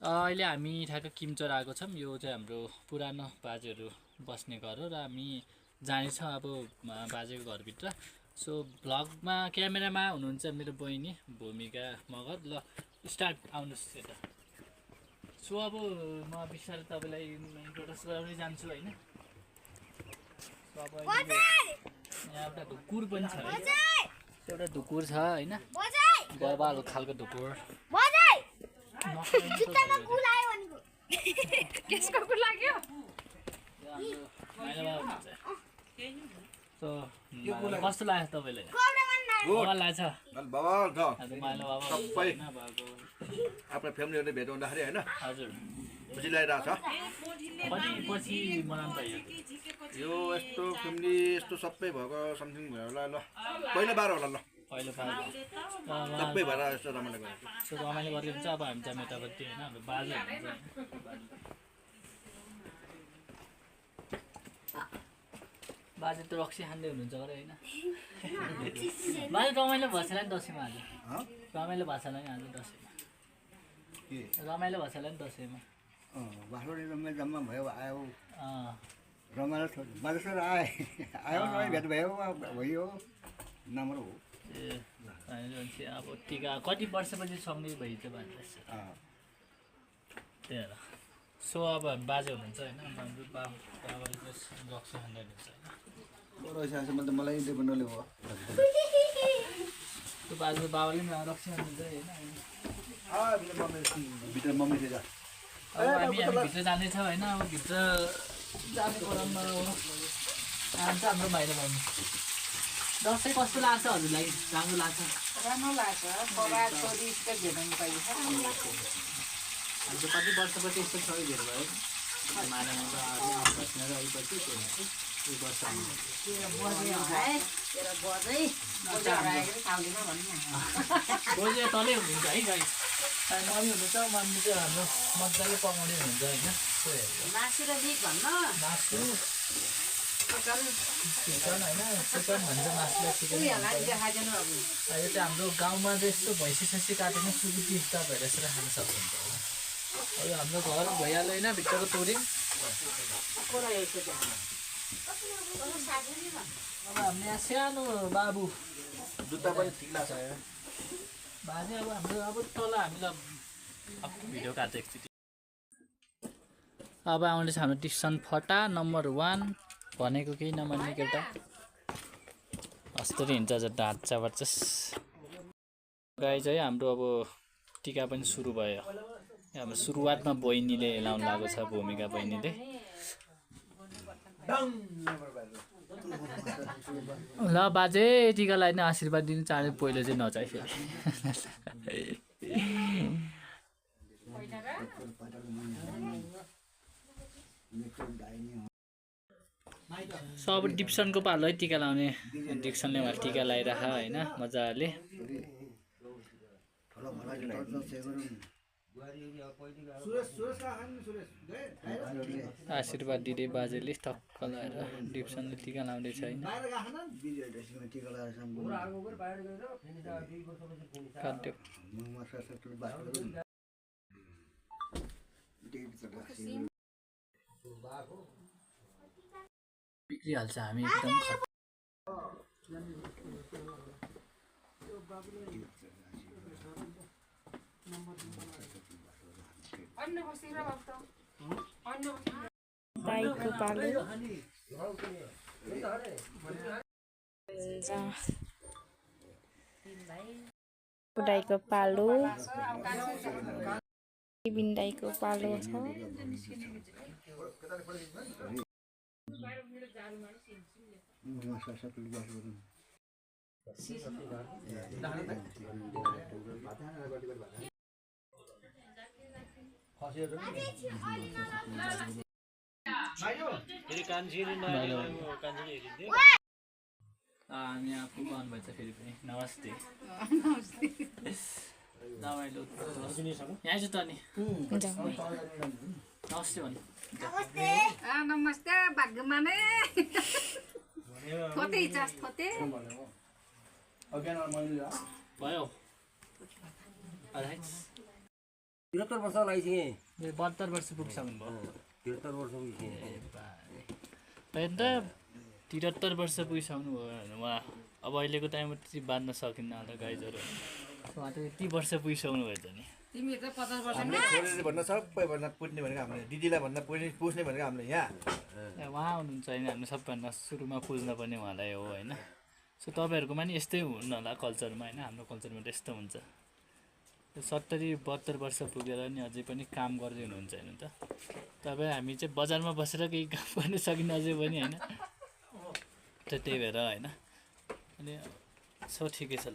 अहिले हामी ठ्याक्क किमचोर आएको छौँ। यो चाहिँ हाम्रो पुरानो बाजेहरू बस्ने घर हो र हामी जानेछौँ अब बाजेको घरभित्र। सो भ्लगमा क्यामेरामा हुनुहुन्छ मेरो बहिनी भूमिका मगर। ल स्टार्ट, आउनुहोस् यता। सो अब म बिस्तारै तपाईँलाई इन्ट्रोड्युस गराउनै जान्छु होइन। अब यहाँ एउटा ढुकुर पनि छ है, एउटा ढुकुर छ होइन, बबाल खालको ढुकुर। कस्तो लाग्यो तपाईँलाई? आफ्नो फ्यामिलीहरूले भेट हुँदाखेरि होइन हजुर खुसी लागिरहेको छ। पछि मनाउनु भयो यो यस्तो फ्यामिली यस्तो सबै भएको समथिङ भयो होला। ल पहिलो बार होला। ल पहिलो सबै भएर यस्तो रमाइलो गरेको सो रमाइलो गरेको हुन्छ। अब हामी जाने यतापट्टि होइन, हाम्रो बाजे बाजे त रक्सी खाँदै हुनुहुन्छ अरे होइन। बाजे रमाइलो भएछ होला नि दसैँमा आज, रमाइलो भएको छ होला नि आज दसैँमा, रमाइलो भएको छ होला नि दसैँमा। बाख्रो रमाइलो जम्मा भयो आयो रमाइलो बाजेसर आयो भेट भयो राम्रो हो। ए भनेपछि अब टिका कति वर्षपछि सँगै भइन्छ बाजे त्यही भएर। सो अब हामी बाजे हुनुहुन्छ होइन, हाम्रो बाबाले चाहिँ रक्सी खाँदै हुनुहुन्छ होइन। मलाई इन्टरभ्यू बनले भयो त्यो बाबाले पनि रक्सी खानुहुन्छ होइन। भित्र मम्मी थियो अब हामी भित्र जाँदैछौँ होइन। अब भित्र जाने क्रममा आउँछ हाम्रो बाहिर भन्नु। दसैँ कस्तो लाग्छ हजुरलाई? राम्रो लाग्छ? राम्रो लाग्छ। छोरा छोरी यस्तो भेट्नु पाइन्छ। हाम्रो कति वर्षपछि यस्तो छोरी भेट भयो मानामा त बस्न र आइपछि त्यो वर्ष बोजे तलै हुनुहुन्छ है गाई। मम्मी हुनुहुन्छ, मम्मी चाहिँ हाम्रो मजाले पकाउने हुनुहुन्छ होइन। मासु र बिफ भन्न मासु चिकन होइन, चिकन भन्छ मासुलाई चिकन। यो चाहिँ हाम्रो गाउँमा चाहिँ यस्तो भैँसी सैँसी काटेर सुकुटी तपाईँहरू यसरी खान सक्नुहुन्छ। यो हाम्रो घर भइहाल्यो होइन, भित्रको तोरिङ। अब हामी यहाँ सानो बाबु जुत्ता पनि ठिक लाग्छ। बाजे अब हाम्रो अब तल हामीलाई भिडियो काट्छ एकचोटि। अब आउँदैछ हाम्रो टिप्सन फटा नम्बर 1 भनेको केही नमान्ने केटा। हस्तरी हिँड्छ ढाँचा बच्चस गाई चाहिँ हाम्रो अब टिका पनि सुरु भयो। हाम्रो सुरुवातमा बहिनीले लाउनु लागेको छ, भूमिका बहिनीले। ल बाजे टिका लगाइदिने आशीर्वाद दिनु चाँडै, पहिलो चाहिँ नचाहि फेरि। सब डिप्सनको पालो है टिका लाउने। डिप्सनले उहाँ टिका लगाइरह होइन मजाले। आशीर्वाद दिँदै बाजेले टक्क लगाएर डिप्सनले टिका लाउँदैछ होइन। काट्यो बिग्रिहाल्छ हामी एकदम दाइको पालो दाइको पालो बिन्दाइको पालो छ। हामी आफू गर्नुभएछ फेरि पनि नमस्ते रमाइलो यहाँ चाहिँ त नि नमस्ते भन्नु। नमस्ते भाग्यमा नै थोते इजाज थोते भयो 73 वर्ष लागिसकेँ। 72 वर्ष पुगिसक्नु भयो 73 वर्ष पुगिसकेँ। होइन त 73 वर्ष पुगिसक्नु भयो भने उहाँ अब अहिलेको टाइममा त्यति बाँध्न सकिन्न होला गाईजहरू उहाँ त यति वर्ष पुगिसक्नु भएछ नि तिमी त 50 वर्ष हामीले छोरीले भन्न सबैभन्दा पुज्ने भनेको हामीले दिदीलाई भन्दा पुज्ने भनेको हामीले यहाँ उहाँ हुनुहुन्छ होइन हामी सबभन्दा सुरुमा पुज्नुपर्ने उहाँलाई हो होइन सो तपाईँहरूकोमा नि यस्तै हुन्न होला कल्चरमा होइन हाम्रो कल्चरमा त यस्तो हुन्छ 70-72 वर्ष पुगेर नि अझै पनि काम गर्दै हुनुहुन्छ होइन त तपाईँ हामी चाहिँ बजारमा बसेर केही काम गर्न सकिन्न अझै पनि होइन त त्यही भएर होइन अनि सो ठिकै छ ल